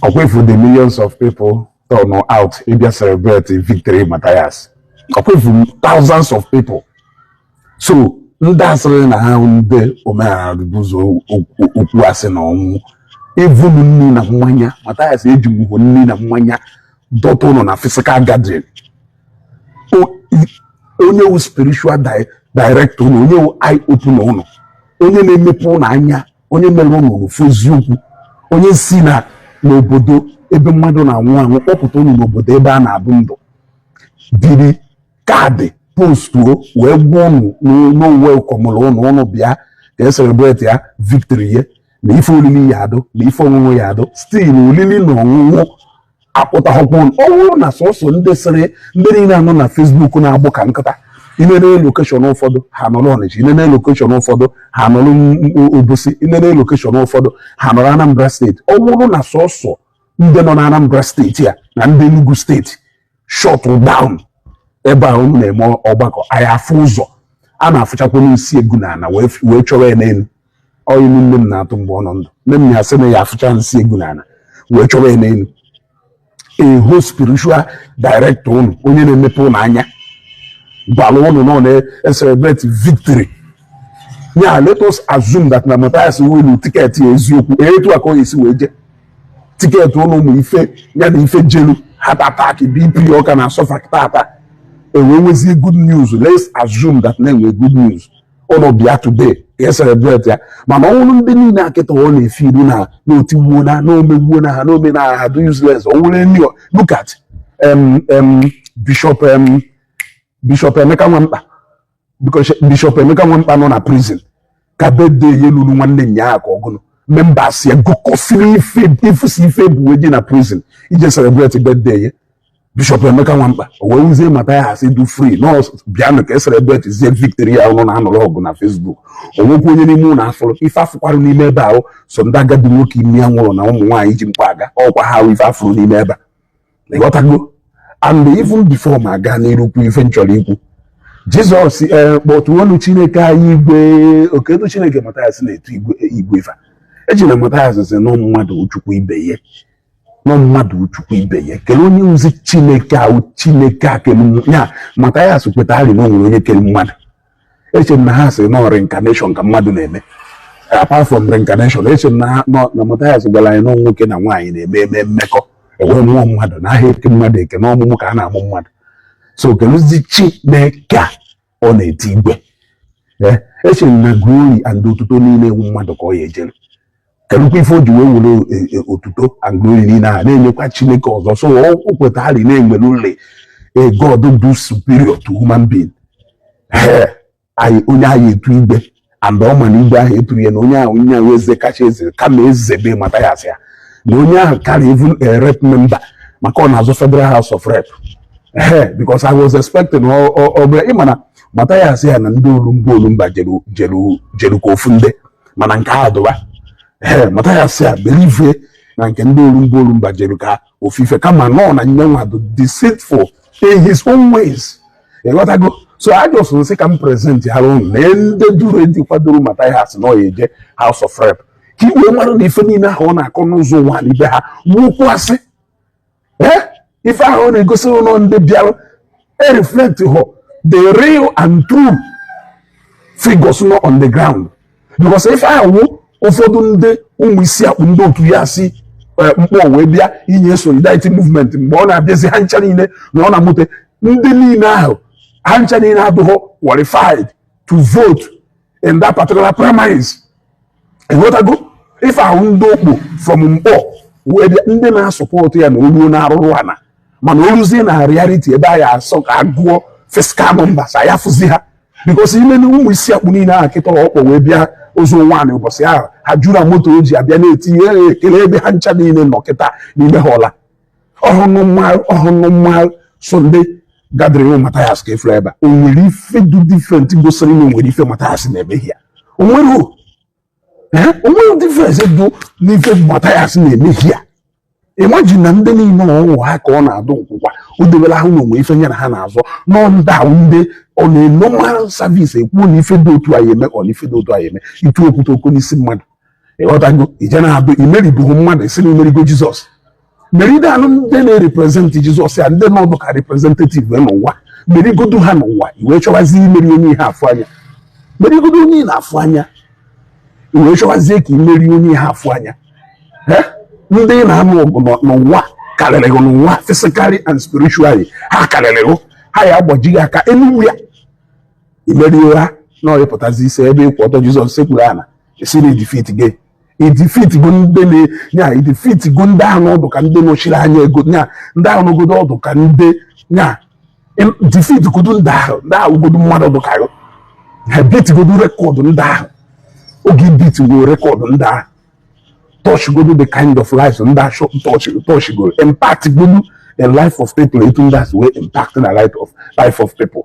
Ọkwa ifu the millions of people turn out ịbịa celebrate victory Matthias. Ọkwa ifu thousands of people. So ndị asịrị na ha ndị omenala bụzọ okwu asị na ọnwụ even nri na mmanya. Matthias ejigbugo nri na mmanya dọta ụlọ na physical gathering. Onye wu spiritual director ụnụ, onye wu eye opener ụnụ, onye na-emepe ụnụ anya, onye mere ụnụ ofu eziokwu, onye si na n'obodo ebe mmadụ na-anwụ anwụ kpọpụta ụnụ n'obodo ebe a na-abụ ndụ, biri card postuo wee gwa ụnụ n'owe kọmụrụ ụnụ, ụnụ bịa ka e celebrate ya victory ye na ife olili ya adụ na ife ọṅụṅụ ya adụ. Still olili na ọṅụṅụ akpụtaghọkwa ụnụ. Ọ bụrụ na sọsọ ndị sịrị, ndị niile anọ na Facebook na-agbụ ka nkịta, inene location ụfọdụ ha nọrọ Ọnịcha, inene location ụfọdụ ha nọrọ Obosi, inene location ụfọdụ ha nọrọ Anambra Steeti. Ọ bụrụ na sọsọ ndị nọ na Anambra Steeti a na ndị Enugu Steeti shut down ebe a unu na-eme ọgbakọ, anyị afụ ụzọ a na-afụchakwa n'isi egu na ana wee chọrọ ya n'elu. Ọyịnụ nne m na-atụ mgbe ọ nọ ndụ, nne m ya sị na ya afụcha nsị egu na ana wee chọrọ ya n'elu. Eho spiritual director unu, onye na-emepe ụnụ anya, gwara unu na ọ na-celebrate victory ya. Let us assume that na Matthias winu ticket ya eziokwu, etu a ka ọ ga-esi wee jee ticket ụnụ, ụmụ ife ya na ife jelu heart attack, BP, ọka na suffer tata, ewee nwezie good news. Let's assume that na-enwe good news, ụnụ bịa today ka e celebrate ya. Mana ọnwụrụ ndị niile akịta ọ na-efe iru na n'otigbuo na n'omegbuo na ha n'omena ha do useless. Ọ nwere ndị, look at Bishop Bishop Emeka Nwamkpa, because Bishop Emeka Nwamkpa nọ na prison ka birthday ya luru nwanne nyaa ka ọgụnụ members ya gụkọsịrị ife ifusi ife bụ wee je na prison ije celebrate birthday ya. Bishop Emeka Nwamkpa o wee wuzie mata ya asị du free nọọsụ, bịanụ ka e celebrate zie victory ya. Ụnụ na-anọrọ ọgụ na Facebook, o nwekwa onye n'ime ụlọ afụrụ ife afụkwarụ n'ime ebe ahụ. So ndị agadi nwoke imi ya nwụrụ na ụmụ nwaanyị ji mkpa aga ọkwa ha ahụ ife afụrụ n'ime ebe a, ịghọtago? And even before ma gaa n'iru kwu ife m chọrọ ikwu, Jizọs ee kpọtụonu Chineke anyị igwe okedu Chineke. Mathias na-etu igwe igwe ife a eji na Mathias sị nọ mmadụ Chukwu ibe ya, nọ mmadụ Chukwu ibe ya. Kelee onye ozi Chineke ahụ, Chineke a kelu ya. Mathias kwetara na o nwere onye kere mmadụ. Eche m na ha sị nọ reincarnation ka mmadụ na-eme. Apart from reincarnation, eche m na na Mathias gwara anyị na nwoke na nwaanyị na-eme eme mmekọ enwee mmụọ mmadụ na ahịa eke mmadụ eke na ọmụmụ ka a na-amụ mmadụ. So kelụzi Chineke a ọ na-eti igwe? Eche m na glory and otuto niile ewu mmadụ ka ọ ya ejere. Kedụkwa ife o ji wee were otuto and glory niile a na-enyekwa Chineke ọzọ? So o kwetara na-enwere ụlọ a God do superior to human being. Ee, anyị onye ahụ etu igwe and ọ ma na igwe ahụ eturu ya na onye ahụ, onye ahụ eze kacha eze kama eze be Mathias ya na onye ahụ carry even a rep member maka ọ na-azụ Federal House of Rep. Ee, because I was expecting ọ bụla ịma na Mathias ya na ndị olumba olumba jeru jeru jeru ka ofu ndị, mana nke ahụ dụba. Ee, Mathias ya believe na nke ndị olumba olumba jeru ka ofufe kama nọ na nyenwa dị deceitful in his own ways, ịghọtago? So I just nsị ka m present ha ụnụ na ndị duru ndị kwadoro Mathias na ọ ya eje House of Rep, ka i wee mara na ife niile ahụ ọ na-akọ n'ụzọ ụwa na ibe ha wukwasị. Ee, ife ahụ ọ na-egosi ụlọ ndị bịara e reflect họ the real and true figures nọ on the ground, because ife ahụ wụ ụfọdụ ndị ụmụ isi akpụ ndị otu ya si mkpọ wee bịa inye solidarity movement. Mgbe ọ na-abịazi, ha ncha niile na ọ na-amụte ndị niile ahụ, ha ncha niile adịghị qualified to vote in that particular primaries, ịghọtago? Ife ahụ ndị okpo from mkpọ wee bịa, ndị na-asọpọtụ ya na oluo na-arụrụ ana, mana oluzie na reality ebe anyị asọ ka agụọ fiscal numbers, anyị afụzi ha, because ime na ụmụ isi akpụ niile ahụ kịta ọkpọ wee bịa ozu nwaanyị ụbọchị ahụ, ha juru na moto o ji abịa na-etinye ekele ebe ha ncha niile nọ kịta n'ime ha ọla ọhụrụ mma ọhụrụ mma. So ndị gathering Mathias ka efere ebe a, o nwere ife dị different gosiri na o nwere ife Mathias na-eme ya? O nwere o nwere difference dị n'ife Mathias na-eme ya? Imagine na ndị niile ọwụ ha ka ọ na-adụ nkwụkwa o debere ahụ na onwe ife nye na ha na-azọ nọ ndị ahụ ndị ọ na-normal service ekwuo na ife dị otu anyị eme, ọ na ife dị otu anyị eme itu okwute oko n'isi mmadụ, ịghọtago? Ije na-adụ imeribughị mmadụ isi na imerigo Jizọs. Meride anụ ndị na-represent Jizọs ya, ndị nọ ka representative n'ụwa, merigodo ha n'ụwa, iwee chọwazi imeri onye ihe afụ anya. Merigodo onye ị na-afụ anya, iwee chọwazie ka imeri onye ihe afụ anya. Ndị ị na-anụ ọgụ n'ụwa karịrị gị n'ụwa, physically and spiritually. Ha karịrị gị, ha ya agbaji gị aka anywhere. Imerie ha na ọrịpụtazi isi ebe ịkwụ ọtọ Jizọs sekpuru ana, esi na idefeat gị, idefeat go ndị na nya, idefeat go ndị ahụ n'ọdụ ka ndị nọchiri anya ego nya, ndị ahụ nọgodo ọdụ ka ndị nya, defeat godo ndị ahụ, ndị ahụ godo mmadụ dụ ka gị. Ha beat godo record ndị ahụ. Oge beat go record ndị ahụ, touch godo the kind of lives ndị ahụ touch go, impact godo the life of people etu ndị ahụ wee impact the life of people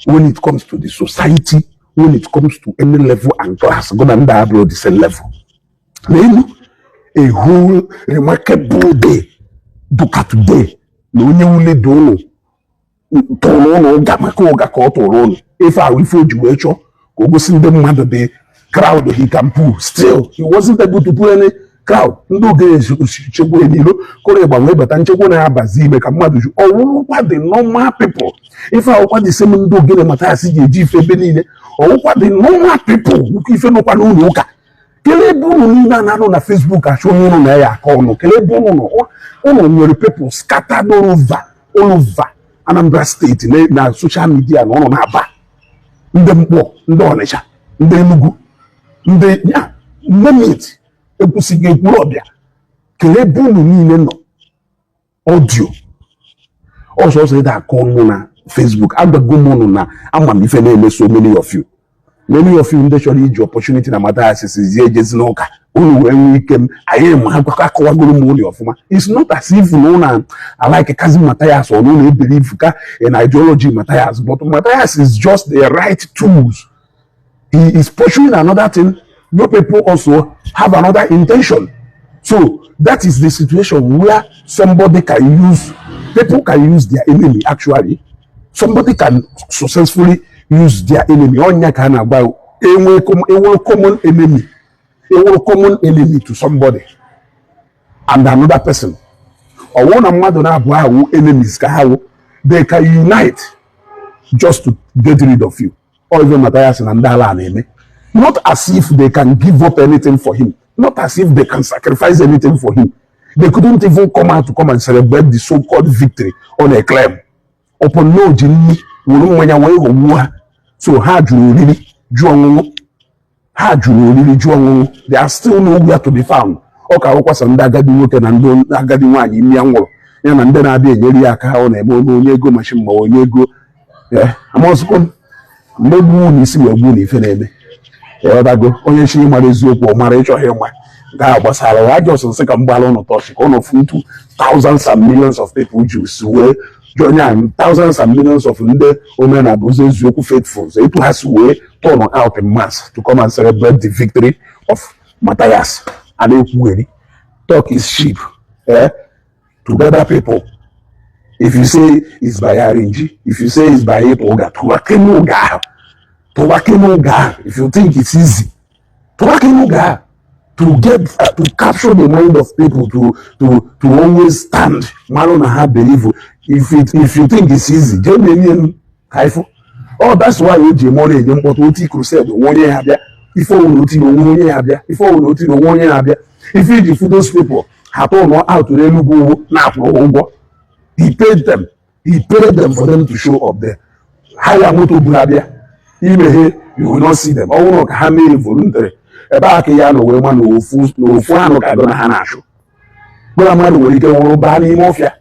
when it comes to the society, when it comes to any level and class go na ndị abụrụ the same level. N'elu a whole remarkable day dụka today na onye ule dị ụnụ tụrụ ụnụ ụga maka ụga ka ọ tụrụ ụnụ ife ahụ, ife o ji wee chọọ ka o gosi ndị mmadụ the crowd he can pull, still he wasn't able to pull any crowd. Ndị oge chekwa ya n'ilo kụrụ ịgba wee bata nchekwa na-abazi ime ka mmadụ ju ọwụrụkwa the normal people. Ife ahụkwa the same ndị ogene Mathias ji eji ife ebe niile, ọwụkwa the normal people nwukwa ife nọkwa n'ụlọ ụka. Kelee ebe unu niile a na-anọ na Facebook achọ onye unu na ya aka ọnụ. Kelee ebe unu nọ. Unu nwere people scattered all over Anambra State na social media na ụnụ na-aba ndị Mkpọ, ndị Ọnịcha, ndị Enugu, ndị ya nemit ekwusịghị ekwuru ọbịa. Kelee ebe unu niile nọ. Ọdio ọsọsọ ịda akọ ọnụ na Facebook. Agbago m unu na ama m ife na-eme. So many of you, many of you ndị chọrọ iji opportunity na Mathias sizie ejezi n'ụka unu wee nwee ike m anyị ma akọwagoro m unu ọfụma. It's not as if na unu alike kazi Mathias or na unu ebelieve ka in ideology Mathias, but Mathias is just the right tools. He is pursuing another thing. Your people also have another intention. So that is the situation where somebody can use, people can use their enemy. Actually, somebody can successfully use their enemy. Ọnya ka a na-agba enwe enwere common enemy, enwere common enemy to somebody and another person. Ọwụ na mmadụ na-abụ ahụ enemies ka ha wụ, they can unite just to get rid of you. Or even Matthias na ndị ala na-eme, not as if they can give up anything for him, not as if they can sacrifice anything for him. They couldn't even come out to come and celebrate the so-called victory on a claim upon na o ji nri were mmanya wee ghọgbuo ha. So ha jụrụ oriri, jụ ọṅụṅụ. Ha jụrụ oriri, jụ ọṅụṅụ. They are still nowhere to be found. Ọ ka awụkwasa ndị agadi nwoke na ndị agadi nwaanyị imi ya nwụrụ ya na ndị na-abịa enyere ya aka. Ọ na-eme onye onye ego machine ma onye ego amasịkwa mgbe gbuo na isi wee gbuo na ife na-eme. Ịghọtago? Onye chi ịmara eziokwu, ọ mara. Ịchọghị ịma, nke a gbasara ya. Ajọ nsị ka m gbara ụnụ tọchị ka ụnụ fụ ntu thousands and millions of people ji si wee join am, thousands and millions of ndị omenala bụ ụzọ eziokwu faithfuls, etu ha si wee turn out in mass to come and celebrate the victory of Matthias. A na-ekwugheri, talk is cheap, eh? To gather people, if you say it's by arrange, if you say it's by ịtụ ụga, tụwa ụga ahụ, tụwa ụga ahụ. If you think it's easy, tụwa ụga ahụ to get to capture the mind of people to always stand marụ na ha believe. If you think it's easy, jee merie enu ka ifụ. Oh, that's why o ji eme ọ na-enye mkpọtụ oti crusade onwe onye ya bịa, ife ọwụna oti onwe onye ya bịa, ife ọwụna oti onwe onye na-abịa. Ife iji fu those people ha turn out n'Enugwu ugwu na-akwụrụ ụgwọ. He paid them, he paid them for them to show up there. Ha ya moto bu ha bịa imeghe, you will not see them. Ọ bụrụ ka ha mee voluntary ebe a ka ya nọ wee ma na ofu anụ ka gụ na ha na-achụ gbara mmadụ nwere ike nwụrụ baa n'ime ọfịa.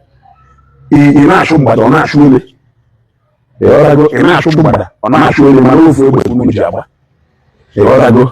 Ị na-achụ mgbada, ọ na-achụ ole. Ịghọtago? Ị na-achụ mgbada, ọ na-achụ ole, mana ofu egbe unu ji agba. Ịghọtago?